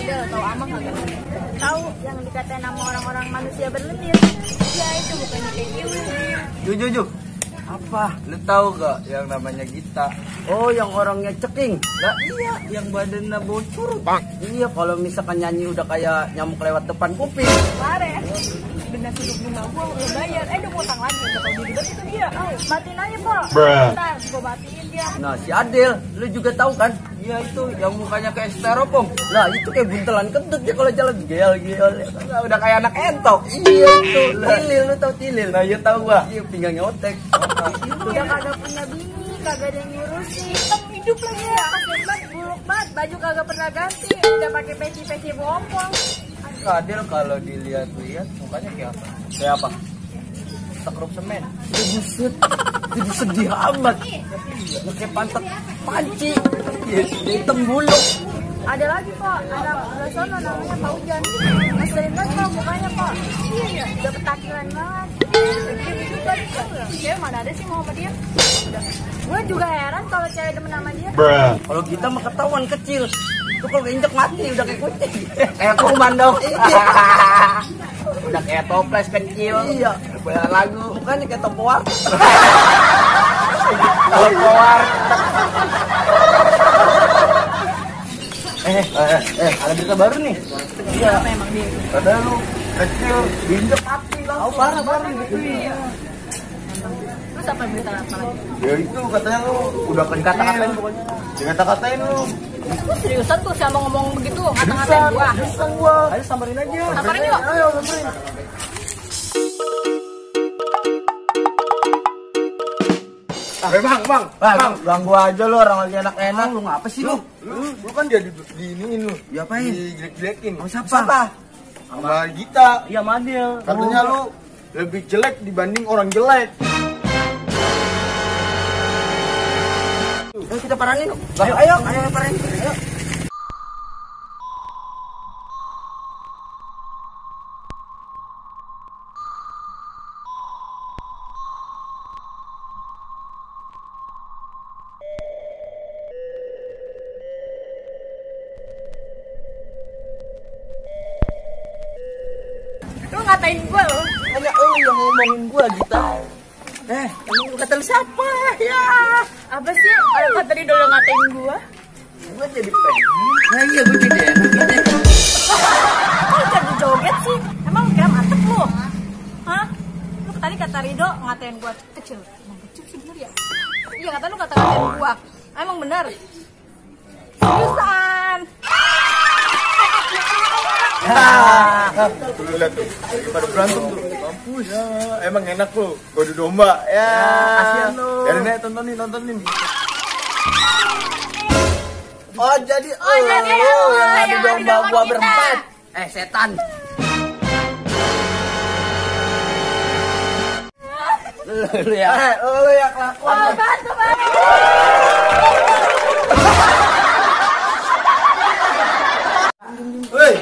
Del, tahu Amang nggak? Tahu yang dikatain sama orang-orang manusia berlendir. Ya itu bukannya kayak gitu. Ju. Apa? Lu tahu gak yang namanya Gita? Oh, yang orangnya ceking. Lah iya, yang badannya bocor. Iya, kalau misalkan nyanyi udah kayak nyamuk lewat depan kuping. Pare. Denda sudut bunga gua udah bayar. Udah ngutang lagi. Udah tahu diri itu dia. Batin aja, Pak. Bentar, gua batiin dia. Nah, si Adel, lu juga tahu kan? Iya itu, yang mukanya kayak styrofoam. Nah, itu kayak buntelan kentut dia kalau jalan gel. Nah, udah kayak anak entok. Iya itu, Tilil, lu tahu Tilil? Nah, iya tahu gua. Iya, pinggangnya otek. Udah kagak punya bini, kagak ada yang ngurusin. Hidup lagi ya, kasian banget, buluk banget. Baju kagak pernah ganti, udah pakai peci-peci bompong. Adel kalau dilihat-lihat mukanya kayak apa? Kayak apa? Sekrup semen. Buset, jadi sedih amat. Kayak pantat panci. Hitam buluk. Ada lagi Pak, anak sebelah sana namanya Pak Ujan. Ngeselin banget Pak mukanya Pak. Iya, udah petakilan banget. Cewek mana ada sih mau sama dia? Gue juga heran kalau cewek demen sama dia. Kalau kita mah ketahuan kecil. Itu kalau injek mati udah kayak kucing. Kayak kuman dong. Udah kayak toples kecil. Iya. Banyak lagu. Mukanya kayak topo warteg. Topo warteg. Ada berita baru nih. Iya. Memang dia. Padahal lu kecil diinjek mati lah. Oh, parah gitu. Iya. Terus apa berita apa lagi? Ya itu katanya lu udah kata-katain pokoknya. Dikata-katain lu. Seriusan tuh siapa ngomong begitu? Ngata-ngatain gua. Bisa gua. Ayo samperin aja. Samperin yuk. Ayo samperin. Bang, ganggu aja lu orang lagi enak-enak. Lu ngapa sih lu? Lu kan dia diiniin lu. Diapain? Dijelek-jelekin. Sama siapa? Sama Gita. Iya, Madil. Katanya lu lebih jelek dibanding orang jelek. Ayo kita parangin. Ayo parangin. Ayo. Lu ngatain gua loh. Hanya lu yang ngomongin gua, Gita. Emang lu kata lu siapa? Ya. Apa sih? Orang kata tadi dulu ngatain gua. Gua jadi pengen. Nah iya, gua jadi enak. Kok jadi joget sih? Emang kira mantep lu? Hah? Lu tadi kata Rido ngatain gua kecil. Emang kecil sih bener ya? Iya kata lu ngatain gua. Emang bener? Seriusan? Lu lihat tuh, pada berantem tuh. Mampus. Ya, emang enak lu. Gua domba. Ya. Kasihan lu. Ya nih tontonin. Oh jadi yang domba domba gua kita. berempat. Setan. Lu ya kelakuan. Bantu. Woi,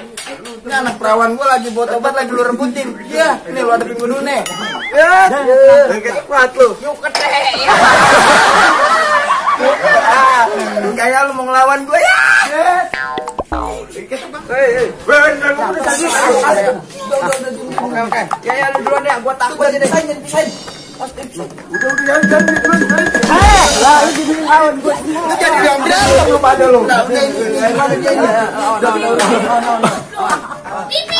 ini anak perawan gua lagi buat obat lagi lu rebutin. Iya, ini lu hadapin gua dulu nih. Ya, kayak kuat lu. Yuk kete. Kayak lu mau ngelawan gua ya. Oke. Ya lu duluan ya, gua takut aja deh. Pisahin. Udah jangan Lah lu jadi lawan gua. lu jadi yang berantem lu pada lu.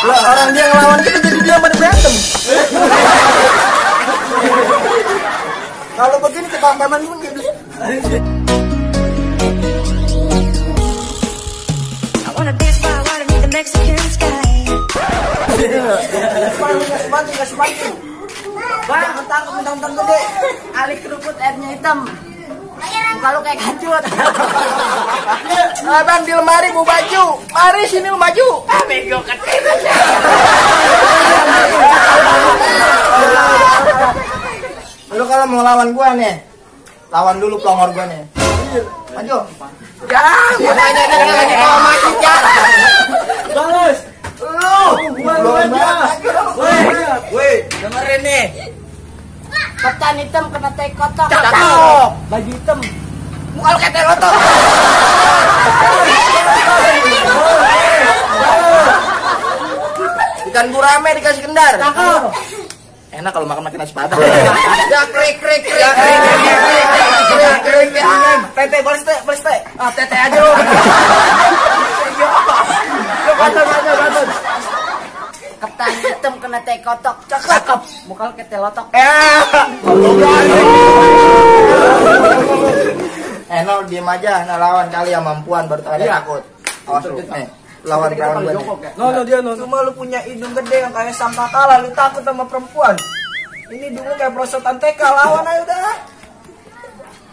Lah orang dia ngelawan kita jadi dia pada berantem. Kalau begini kepampaman lu gitu. I wanna dance by water beneath the Mexican sky. Kasih bantu. Bang, mentang-mentang gede. Alik keruput airnya hitam. Muka lu kayak kancut. Bang di lemari mau baju. Mari sini lu maju. Bego kecil. Lu kalau mau lawan gua nih, lawan dulu pelongor gua nih. Maju. Ya, Makanya dia lagi mau maju ya. balas. Lu aja. Woi, dengerin nih. Ketan hitam kena teh kotak. Cakep. Baju hitam. Muka lu kayak telotok. Ikan gurame dikasih kendar. Cakep. Enak kalau makan nasi padang. Ya krik. Tete balas teh. Ah tete aja lu. Bantu. Ketan hitam kena teh kotok. Cakep. Muka kete lotok. No diem aja, nah lawan kali yang mampuan baru takut. Awas lu, nih lawan gue nih. No dia no. Cuma lu punya hidung gede yang kayak sangkakala, lu takut sama perempuan. Ini dulu kayak prosotan TK, lawan ayo udah.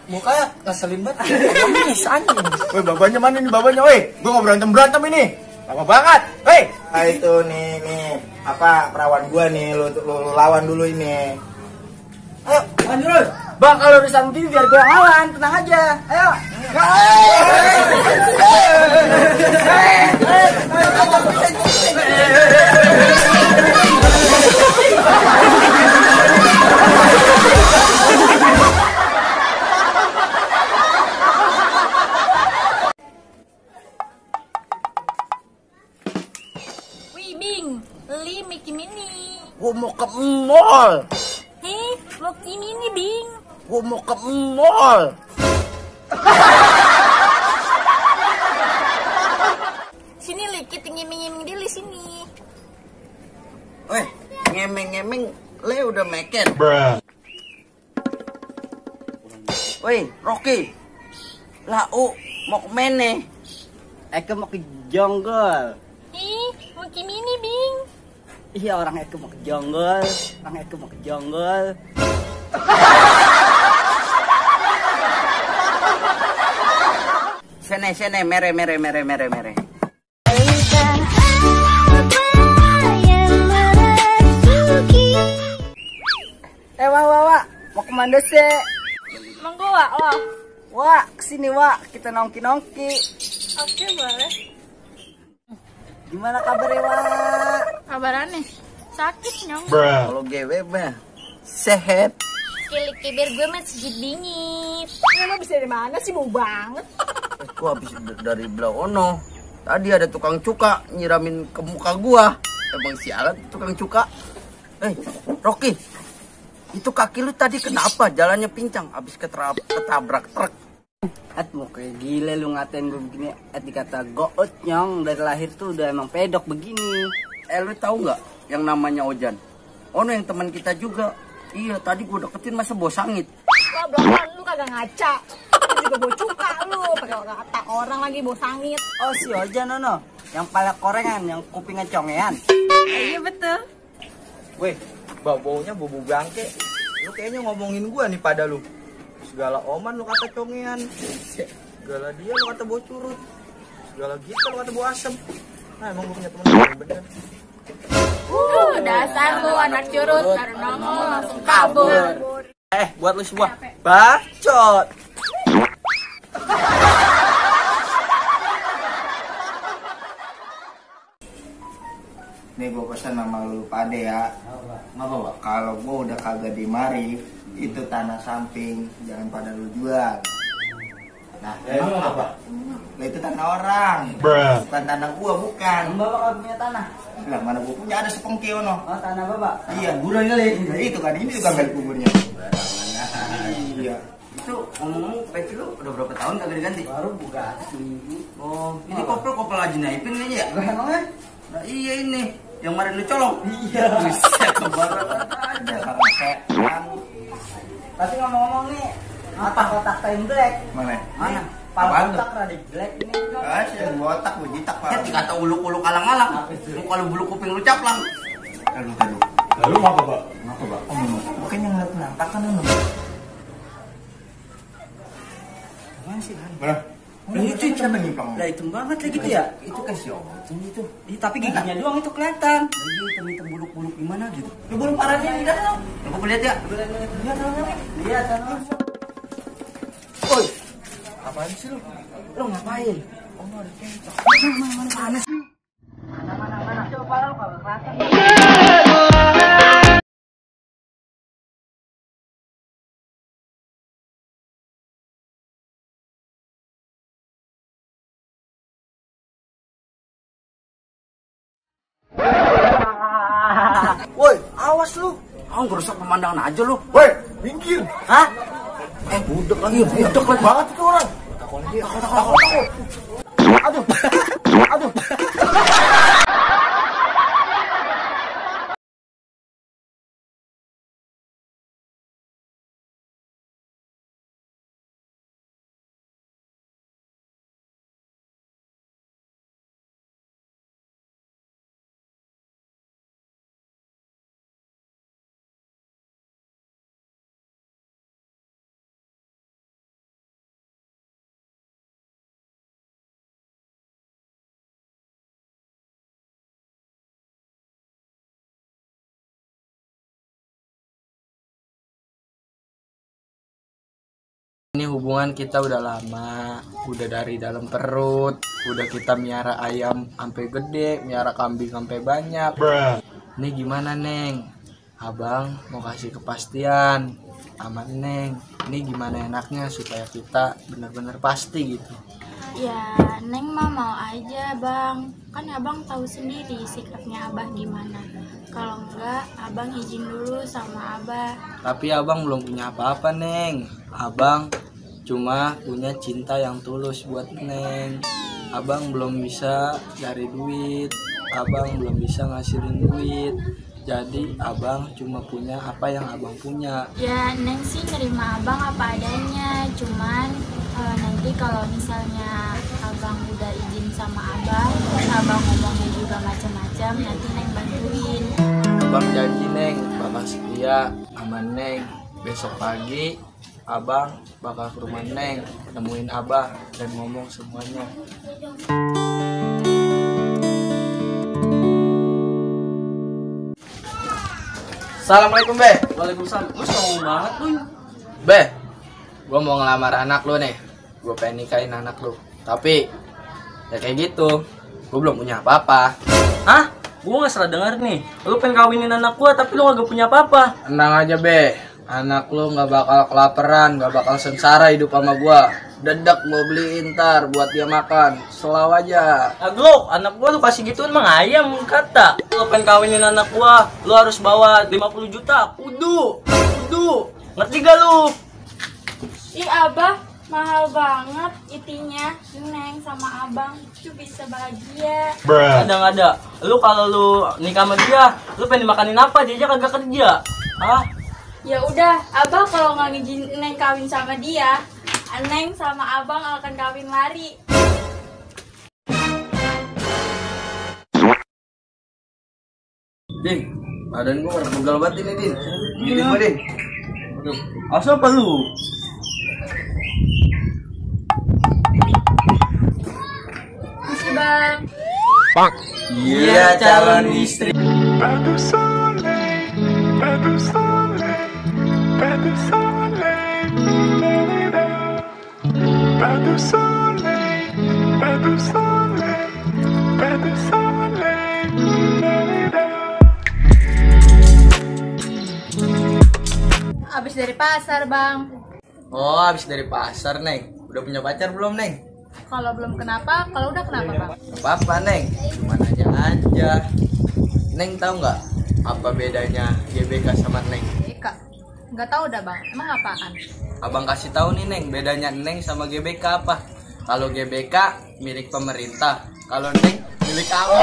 Mukanya ngeselin banget. Nangis anjing. Woi, babanya mana nih babanya, woi? Gua mau berantem ini. Lama banget. Hei, nah itu nih apa perawan gua nih, lu lawan dulu ini. Ayo, lanjut. Bang, kalau urusan TV biar gue yang lawan, tenang aja. Ayo. Wih, Bing. Li Mickey Mini. Gua mau ke mall. Heh, Mickey Mini, Bing. Gua mau ke mall. Sini Li, kita ngemeng-ngemeng dulu sini. Weh, ngemeng-ngemeng le udah meken. Woi, Rocky. Lau mau ke mana? Eke mau ke jonggol. Ih, Mickey Mini, Bing. Iya, orang Eke mau ke jonggol. Sene, mere. Wak, mau kemana sih? Monggo, Wak. Oh. Wak, kesini Wak, kita nongki-nongki. Oke, boleh. Gimana kabarnya Wak? Kabarannya? Sakit, Nyong. Kalau GW mah sehat. Kilik kibir gue masih dingin. Lo bisa dari mana sih, bau banget. Gua habis dari Blaono. Tadi ada tukang cuka nyiramin ke muka gua. Emang sialan tukang cuka. Rocky. Itu kaki lu tadi kenapa? Jalannya pincang habis ketabrak truk. Mau kayak gila lu ngatain gue begini. Dikata goot Nyong, dari lahir tuh udah emang pedok begini. Lu tahu nggak yang namanya Ojan? Ono yang teman kita juga. Iya, tadi gua deketin masa bau sangit. Wah, belakang lu kagak ngaca. Lu juga bau cuka lu. Pakai kata orang lagi bau sangit. Oh si Ojan Nono, yang pala korengan, yang kupingnya congean. Iya, betul. Weh, baunya bau bangke. Lu kayaknya ngomongin gua nih pada lu. Segala oman lu kata congean. Segala dia lu kata bau curut. Segala kita lu kata bau asem. Nah emang gua punya temen yang bener. Dasar lu anak curut. Taruh nongol langsung kabur. Buat lu semua, bacot. Nih gua pesan sama lu pade ya. Ngapa, Pak? Kalau gua udah kagak di mari, itu tanah samping, jangan pada lu jual. Nah, emang apa? Lah itu tanah orang. Bukan tanah gua, bukan. Bapak kan punya tanah. Lah mana gua punya ada sepengki ono. Oh tanah bapak. Iya, kuburan kali. Nah, itu kan ini juga ambil kuburnya. Iya. Itu ngomong-ngomong peci lu udah berapa tahun kagak diganti? Baru buka seminggu. Oh, ini kopel aja naipin kayaknya ya? Lah emangnya? Nah, iya ini yang kemarin lu colong. Iya. Buset, kebarat aja. Setan. Tapi ngomong-ngomong nih, apa kotak time black? Mana? Mana? Apaan Pala tuh? kotak rada jelek ini. Yang botak, lu jitak, Pak. Ya, Dikata uluk-uluk alang-alang. Lu kalau bulu kuping lu caplang. Lalu. Lalu ngapa, Pak? Ngapa, Pak? Oh, makanya ngeliat penampakan lu. Mana sih? Mana? Lah itu siapa nyimpang? Lah hitam banget lagi gitu ya? Itu kasih obat itu. Tapi giginya doang itu kelihatan. Iya, hitam buluk-buluk gimana gitu. Lu buluk parahnya di dalam. Lu lihat ya? Lihat sana. Lihat sana. Woi. Apaan sih lu? Lu ngapain? Oh, ada kencok. Mana sih? Mana? Coba lu kalau kelihatan. awas lu. Ah, ngerusak pemandangan aja lu. Woi, minggir. Hah? Budak lagi, budak lagi Banget itu orang. Takut. Aduh. Aduh. Ini hubungan kita udah lama, udah dari dalam perut, udah kita miara ayam sampai gede, miara kambing sampai banyak. Ini gimana Neng? Abang mau kasih kepastian sama Neng. Ini gimana enaknya supaya kita benar-benar pasti gitu. Ya, Neng mah mau aja bang. Kan abang tahu sendiri sikapnya abah gimana. Kalau enggak, abang izin dulu sama abah. Tapi abang belum punya apa-apa Neng. Abang cuma punya cinta yang tulus buat Neng. Abang belum bisa cari duit. Abang belum bisa ngasihin duit. Jadi abang cuma punya apa yang abang punya. Ya, Neng sih nerima abang apa adanya. Cuman nanti kalau misalnya abang udah izin sama abang, terus abang ngomongnya juga macam-macam, nanti Neng bantuin. Abang janji Neng bakal setia sama Neng. Besok pagi abang bakal ke rumah Neng, nemuin abah dan ngomong semuanya. Assalamualaikum Be. Waalaikumsalam. Lu songong banget lu. Be, gue mau ngelamar anak lu nih. Gue pengen nikahin anak lu. Tapi ya kayak gitu, gue belum punya apa-apa. Hah? Gua nggak salah dengar nih. Lu pengen kawinin anak gua tapi lu gak punya apa-apa. Tenang aja Be, anak lu nggak bakal kelaparan, nggak bakal sengsara hidup sama gue. Dedek gue beliin ntar buat dia makan. Selalu aja. Aglo, anak gua lu kasih gituan emang ayam kata. Lu pengen kawinin anak gua, lu harus bawa 50 juta. Kudu. Ngerti gak lu? Ih abah, mahal banget itinya. Neng sama abang itu bisa bahagia. Ada. Lu kalau lu nikah sama dia, lu pengen makanin apa? Dia aja kagak kerja. Hah? Ya udah, abah kalau nggak ngizinin Neng kawin sama dia, Neng sama abang akan kawin lari. Din, badan gue pegal banget ini Din. Gini gue Din. Aduh, asal apa lu? Masih bang. Iya calon istri. Batu Soleh, Batu Soleh, Batu Soleh, Lalida. Batu Soleh, Batu Soleh, Batu Soleh, Lalida. Abis dari pasar bang. Oh, habis dari pasar Neng. Udah punya pacar belum Neng? Kalau belum kenapa, kalau udah kenapa bang? Apa-apa Neng, cuma nanya aja. Neng tahu nggak apa bedanya GBK sama Neng? Eka, nggak tahu dah bang. Emang apaan? Abang kasih tahu nih Neng, bedanya Neng sama GBK apa? Kalau GBK milik pemerintah, kalau Neng milik abang.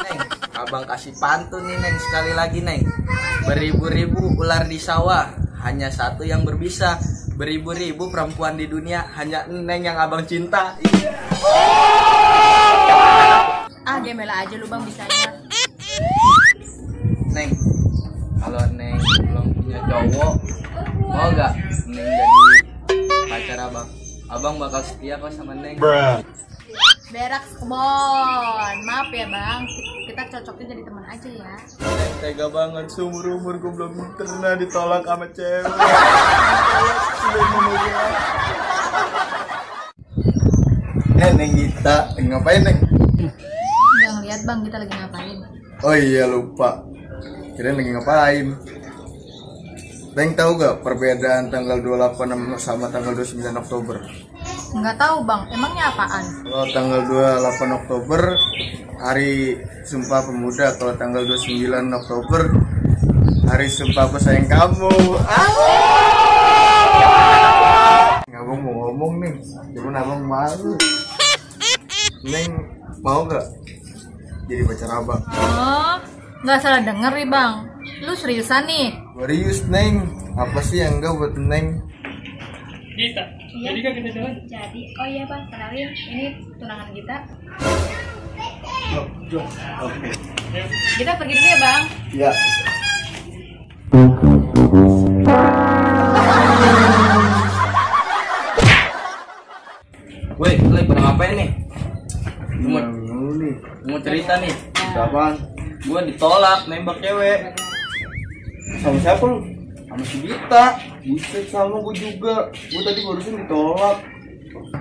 Neng, abang kasih pantun nih Neng, sekali lagi Neng. Beribu-ribu ular di sawah, hanya satu yang berbisa. Beribu-ribu perempuan di dunia, hanya Neng yang abang cinta. Ah, gembel aja lu bang bisanya. Neng, kalau Neng belum punya cowok, mau gak Neng jadi pacar abang? Abang bakal setia kok sama Neng. Berak kebon. Maaf ya bang, kita cocoknya jadi teman aja ya. Neng tega banget, seumur-umur gue belum pernah ditolak sama cewek. Neng kita ngapain Neng? Nggak ngeliat bang kita lagi ngapain. Oh iya lupa. Kirain lagi ngapain? Neng tahu gak perbedaan tanggal 28 sama tanggal 29 Oktober? Nggak tahu bang, emangnya apaan? Kalau tanggal 28 Oktober hari Sumpah Pemuda. Kalau tanggal 29 Oktober hari Sumpah Aku Sayang Kamu. Abang mau ngomong nih, cuman abang malu. Neng mau gak jadi pacar abang? Oh, nggak salah denger nih bang. Lu seriusan nih? Serius Neng, apa sih yang enggak buat Neng? Kita. Jadi kan kita jalan? Jadi, oh iya bang, kenalin ini tunangan kita. Oke. Kita pergi dulu ya bang. Ya. Woi, lu pada ngapain nih? Nih. Mau cerita nih. Apaan? Gua ditolak nembak cewek Sama siapa lu? sama si Dita. Buset, sama gue juga. Gue tadi barusan ditolak.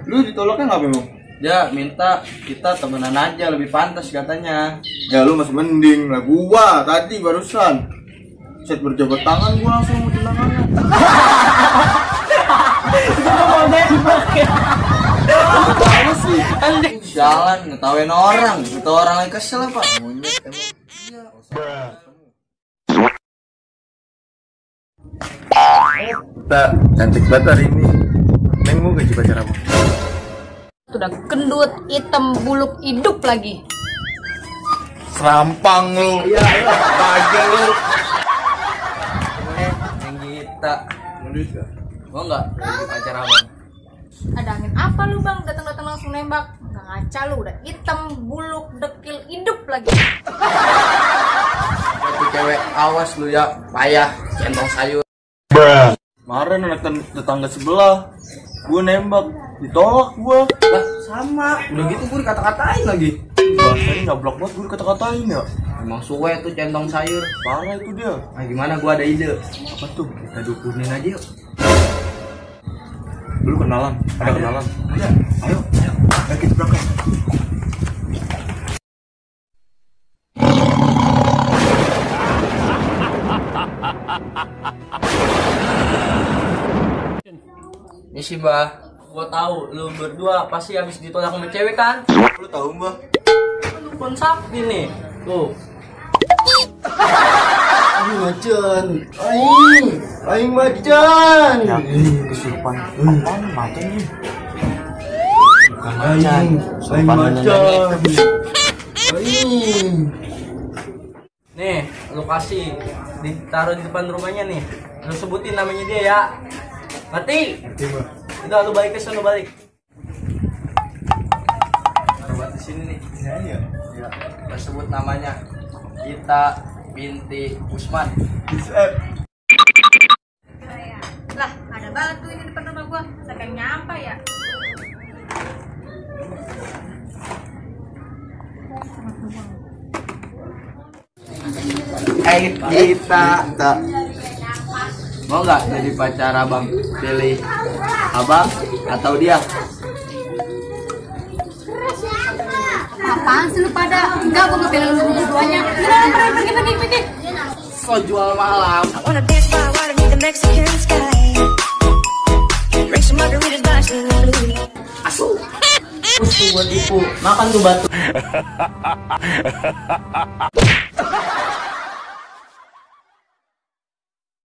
Lu ditolaknya ngapain lu? Dia minta kita temenan aja, lebih pantas katanya. Ya lu masih mending lah gua tadi barusan. Set berjabat tangan gua langsung mau tunangannya. Apa sih? Anjing jalan ngetawain orang, ngetawain orang lagi kesel apa? Monyet emang. Kita cantik banget hari ini. Neng mau gaji pacar apa? Udah gendut, hitam, buluk, hidup lagi. Serampang lu. Iya, bahagia lu. Yang Dita. Mau nggak jadi pacar abang? Ada angin apa lu bang? Datang-datang langsung nembak. Nggak ngaca lu, udah hitam, buluk, dekil, hidup lagi. Itu cewek awas lu ya, payah, centong sayur. Kemarin anak tetangga sebelah, gue nembak, ditolak gue. Lah sama, udah gitu gue dikata-katain lagi. Bahasanya nyablak banget, gue dikata-katain ya. Emang suwe tuh centong sayur. Parah itu dia. Nah gimana, gue ada ide. Apa tuh? Kita dukunin aja yuk. Dulu kenalan, ada kenalan. Ayo, ayo, ayo. Ayo kita berangkat. Ini sih bah, gua tahu lu berdua pasti habis ditolak sama cewek kan? Lu tahu mbak? Lu pun sakti nih, tuh. Aing macan, aing macan. Kesurupan, apaan macan nih? Bukan macan, Aing macan. Aing. Nih, lu kasih, ditaruh di depan rumahnya nih. Lu sebutin namanya dia ya. Mati. Udah lu balik ke sana, balik. Taruh buat di sini nih. Ya. Lu sebut namanya. Dita binti Usman. Lah, ada batu ini depan rumah gua. Sampai nyampe ya. Kita. Mau nggak jadi pacar abang? Pilih abang atau dia? Apaan sih lu pada? Enggak, gua nggak pilih lu dua-duanya. Udah, pergi. So jual malam. I wanna dance by water beneath the Mexican sky. Drink some margaritas by the blue. Asu. Terus tuh buat ibu makan tuh batu.